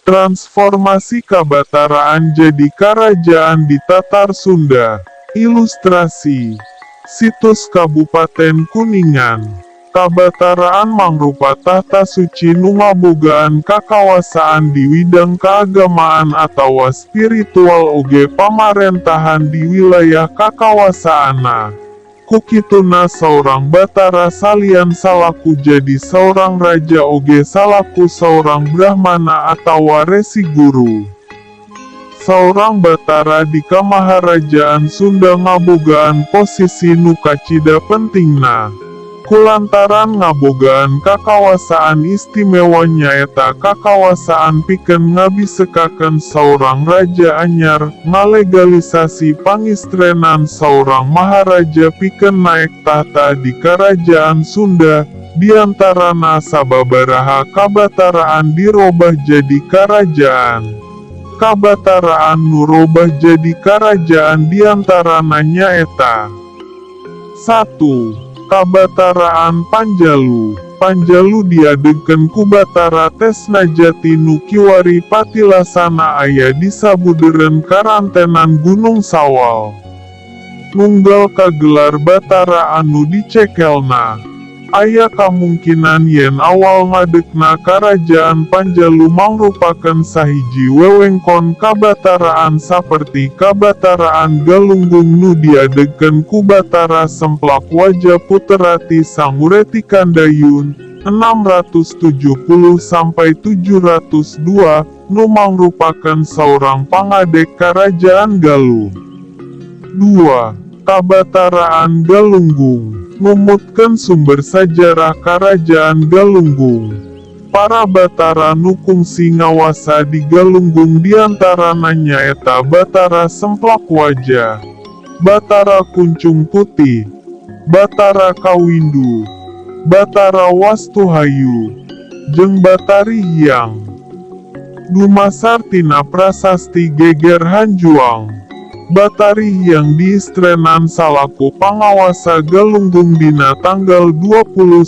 Transformasi Kabataraan jadi Karajaan di Tatar Sunda. Ilustrasi. Situs Kabupaten Kuningan. Kabataraan mangrupa tahta suci nu ngabogaan kakawasaan di widang keagamaan atawa spiritual oge pamarentahan di wilayah kakawasaanna. Kukituna saurang Batara salian salaku jadi saurang raja oge salaku saurang Brahmana atawa resi guru. Saurang Batara di Kamaharajaan Sunda ngabogaan posisi nu kacida pentingna. Kulantaran ngabogaan kakawasaan istimewa, nyaeta kakawasaan pikeun ngabisekakeun saurang raja anyar, ngalegalisasi pangistrenan saurang maharaja pikeun naek tahta di Karajaan Sunda, diantarana sababaraha kabataraan dirobah jadi karajaan. Kabataraan nu robah jadi karajaan diantarana nyaeta 1. Kabataraan Panjalu. Panjalu diadegkeun ku Batara Tesnajati nu kiwari patilasana aya di sabudeureun karantenan Gunung Sawal. Nunggal kagelar Batara anu dicekelna. Aya kamungkinan yen awal ngadegna Karajaan Panjalu mangrupakeun sahiji wewengkon kabataraan saperti Kabataraan Galunggung nu diadegkeun ku Batara Semplak Waja putera ti Sang Wretikandayun 670 sampai 702 nu mangrupakeun saurang pangadeg Karajaan Galuh. 2. Kabataraan Galunggung. Numutkeun sumber sajarah Karajaan Galunggung, para Batara nu kungsi ngawasa di Galunggung diantarana nyaeta Batara Semplak Waja, Batara Kuncung Putih, Batara Kawindu, Batara Wastuhayu, jeung Batari Hyang. Dumasar tina prasasti Geger Hanjuang, Batari Hyang diistrenan salaku pangawasa Galunggung dina tanggal 21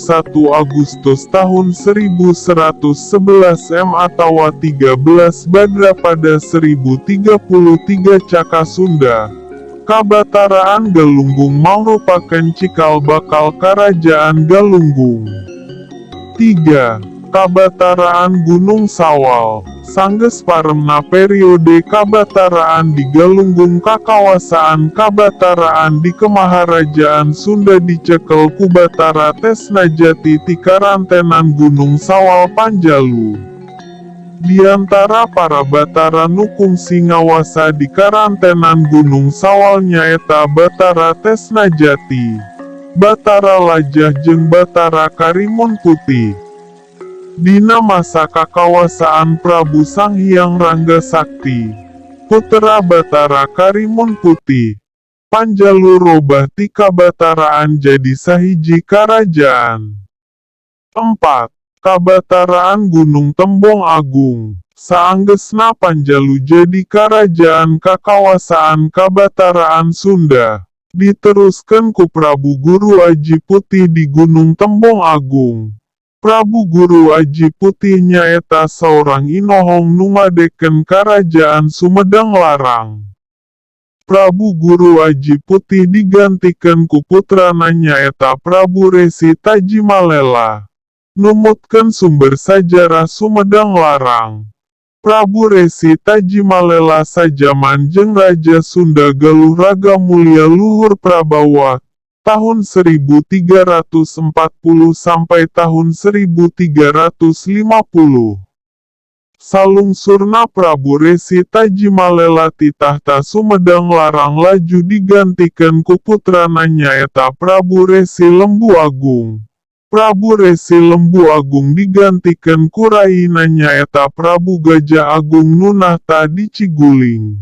Agustus tahun 1111 M atawa 13 Badrapada 1033 Caka Sunda. Kabataraan Galunggung mangrupakeun cikal bakal Karajaan Galunggung. 3. Kabataraan Gunung Sawal. Sanggeus paremna periode Kabataraan di Galunggung, kakawasaan Kabataraan di Kemaharajaan Sunda dicekel ku Batara Tesnajati ti karantenan Gunung Sawal Panjalu. Diantara para Batara nu kungsi ngawasa di karantenan Gunung Sawal nyaeta Batara Tesnajati, Batara Lajah jeung Batara Karimun Putih. Dina masa kakawasaan Prabu Sanghyang Rangga Sakti, putera Batara Karimun Putih, Panjalu robah ti kabataraan jadi sahiji karajaan. 4. Kabataraan Gunung Tembong Agung. Saanggeusna Panjalu jadi karajaan, kakawasaan Kabataraan Sunda diteruskeun ku Prabu Guru Aji Putih di Gunung Tembong Agung. Prabu Guru Aji Putih nyaeta saurang inohong nu ngadegkeun Karajaan Sumedang Larang. Prabu Guru Aji Putih digantikeun ku putrana, nyaeta Prabu Resi Tajimalela. Numutkeun sumber sajarah Sumedang Larang, Prabu Resi Tajimalela sajaman jeung Raja Sunda Galuh Ragamulya Luhur Prabawa tahun 1340 sampai tahun 1350. Salungsurna Prabu Resi Tajimalela ti tahta Sumedang Larang laju digantikeun ku putrana, nyaeta Prabu Resi Lembu Agung. Prabu Resi Lembu Agung digantikeun ku raina, nyaeta Prabu Gajah Agung nu nahta di Ciguling.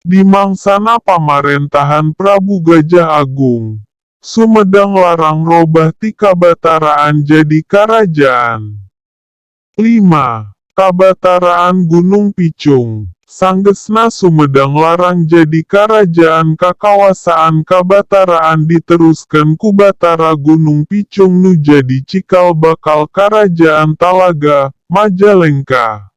Di mangsana pamarentahan Prabu Gajah Agung, Sumedang Larang robah ti kabataraan jadi karajaan. 5. Kabataraan Gunung Picung. Sanggeusna Sumedang Larang jadi karajaan, kakawasaan Kabataraan diteruskeun ku Batara Gunung Picung nu jadi cikal bakal Karajaan Talaga, Majalengka.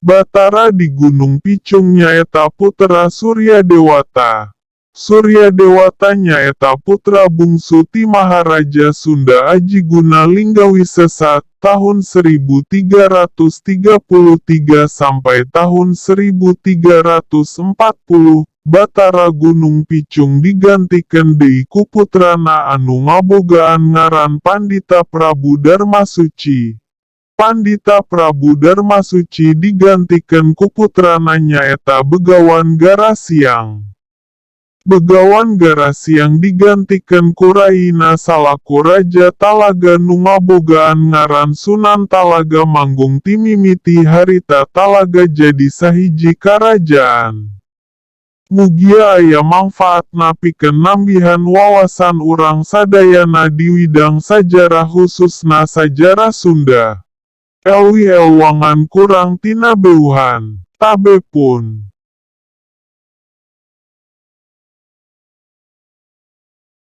Batara di Gunung Picung nyaeta putera Surya Dewata. Surya Dewata nyaeta putra bungsu ti Maharaja Sunda Ajiguna Linggawisesa tahun 1333 sampai tahun 1340. Batara Gunung Picung digantikeun deui ku putrana anu ngabogaan ngaran Pandita Prabu Darmasuci. Pandita Prabu Darmasuci digantikeun ku putrana nyaeta Begawan Garasiang. Begawan Garasiang digantikeun ku raina salaku Raja Talaga nu ngabogaan ngaran Sunan Talaga Manggung. Timimiti harita Talaga jadi sahiji karajaan. Mugia aya mangfaatna pikeun nambihan wawasan urang sadayana di widang sajarah, hususna sajarah Sunda. Leuwih leuwangan kurang tinabeuhan. Tabe pun.